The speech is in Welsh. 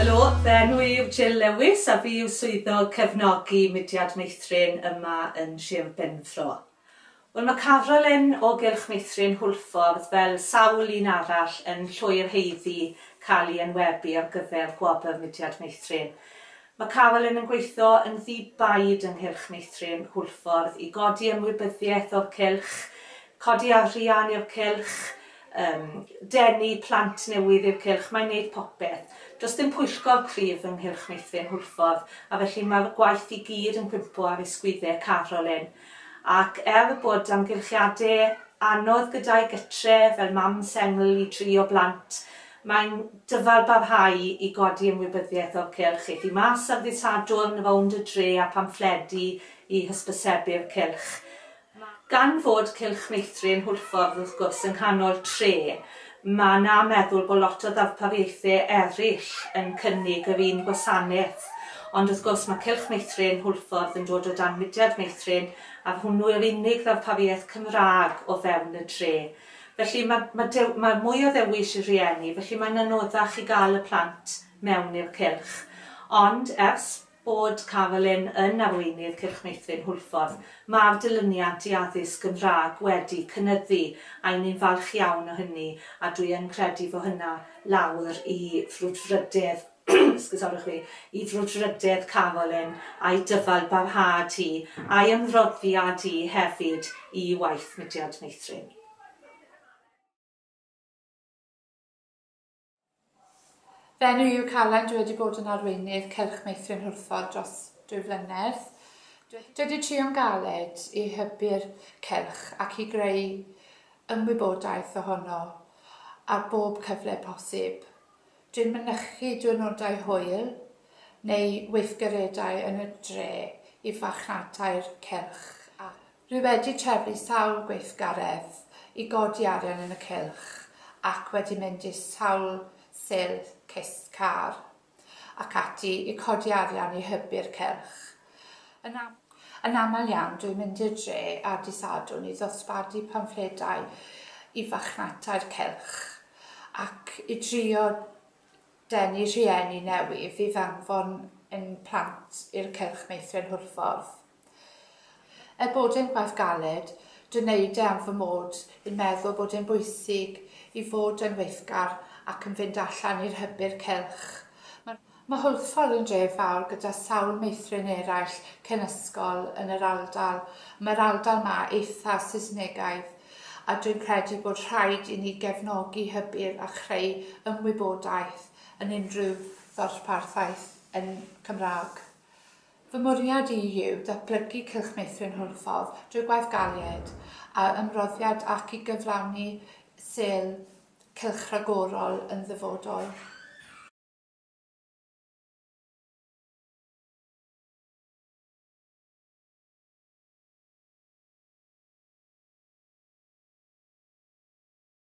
Helo, fy enw i yw Jill Lewis a fi yw swyddog cefnogi Mudiad Meithrin yma yn Sir Benfro. Wel mae Carolyn o Gylch Meithrin Hwlffordd fel sawl un arall yn llwyr haeddu cael ei enwebu ar gyfer Gwobr Mudiad Meithrin. Mae Carolyn yn gweithio yn ddi-baid yng Nghylch Meithrin Hwlffordd i godi ymwybyddiaeth o'r cylch, codi arian i'r cylch, yym, denu plant newydd i'r cylch, mae'n neud popeth. Does dim pwyllgor cryf yng Nghylch Meithrin Hwlffordd, a felly mae'r gwaith i gyd yn cwympo ar ysgwydde Carolyn. Ac er bod amgylchiade anodd gyda'i gytre fel mam sengl i dri o blant, mae'n dyfal barhau i godi ymwybyddiaeth o'r cylch. Aeth hi mas ar ddydd Sadwrn rownd y dre a phamffledi i hysbysebu'r cylch. Gan fod Cylch Meithrin Hwlffordd wrth gwrs yng nghanol tre, ma' 'na meddwl bod lot o ddarpariaethe erill yn cynnig yr un gwasaneth, ond wrth gwrs ma' Cylch Meithrin Hwlffordd yn dod o dan Mudiad Meithrin a hwnnw yw'r unig ddarpariaeth Cymraeg o fewn y dre. Felly ma' ma' dew- ma' mwy o ddewis i rhieni, felly mae'n anoddach i gael y plant mewn i'r cylch. Ond ers bod Carolyn yn arweinydd Cylch Meithrin Hwlffordd, mae'r dilyniant i addysg Gymraeg wedi cynyddu, a 'y ni'n falch iawn o hynny, a dwi yn credu fo hynna lawr i frwdfrydedd, esgusodwch fi, i frwdfrydedd Carolyn a'i dyfal barhad hi, a'i ymroddiad hi hefyd i waith Mudiad Meithrin. Fy enw i yw Calan, dwi wedi bod yn arweinydd Cylch Meithrin Hwlffordd dros dwy flynedd. Dwi wedi trio'n galed i hybu'r cylch ac i greu ymwybodaeth ohono ar bob cyfle posib. Dwi'n mynychu diwrnodau hwyl neu weithgaredau yn y dre i farchnata'r cylch a Rwy wedi trefnu sawl gweithgaredd i godi arian yn y cylch ac wedi mynd i sawl sêl cist car ac ati i codi arian i hybu'r cylch. Yn yn aml iawn dwi'n mynd i'r dre ar dy Sadwrn i ddosbarthu pamffledau i farchnata'r cylch ac i drio denu rhieni newydd i ddanfon ein plant i'r Cylch Meithrin Hwlffordd. Er bod e'n gwaith galed, dwi'n neud e am fy mod i'n meddwl bod e'n bwysig i fod yn weithgar ac yn fynd allan i'r hybu'r cylch. Mae Mae Hwlffordd yn dref fawr gyda sawl meithrin eraill cyn ysgol yn yr ardal. Mae'r ardal 'ma eitha Saesnegaidd a dwi'n credu bod rhaid i ni gefnogi hybu'r a chreu ymwybodaeth yn unrhyw ddosbarthaeth yn Cymraeg. Fy mwriad i yw datblygu Cylch Meithrin Hwlffordd drwy gwaith galied a ymroddiad ac i gyflawni sêl cylch rhagorol yn ddyfodol.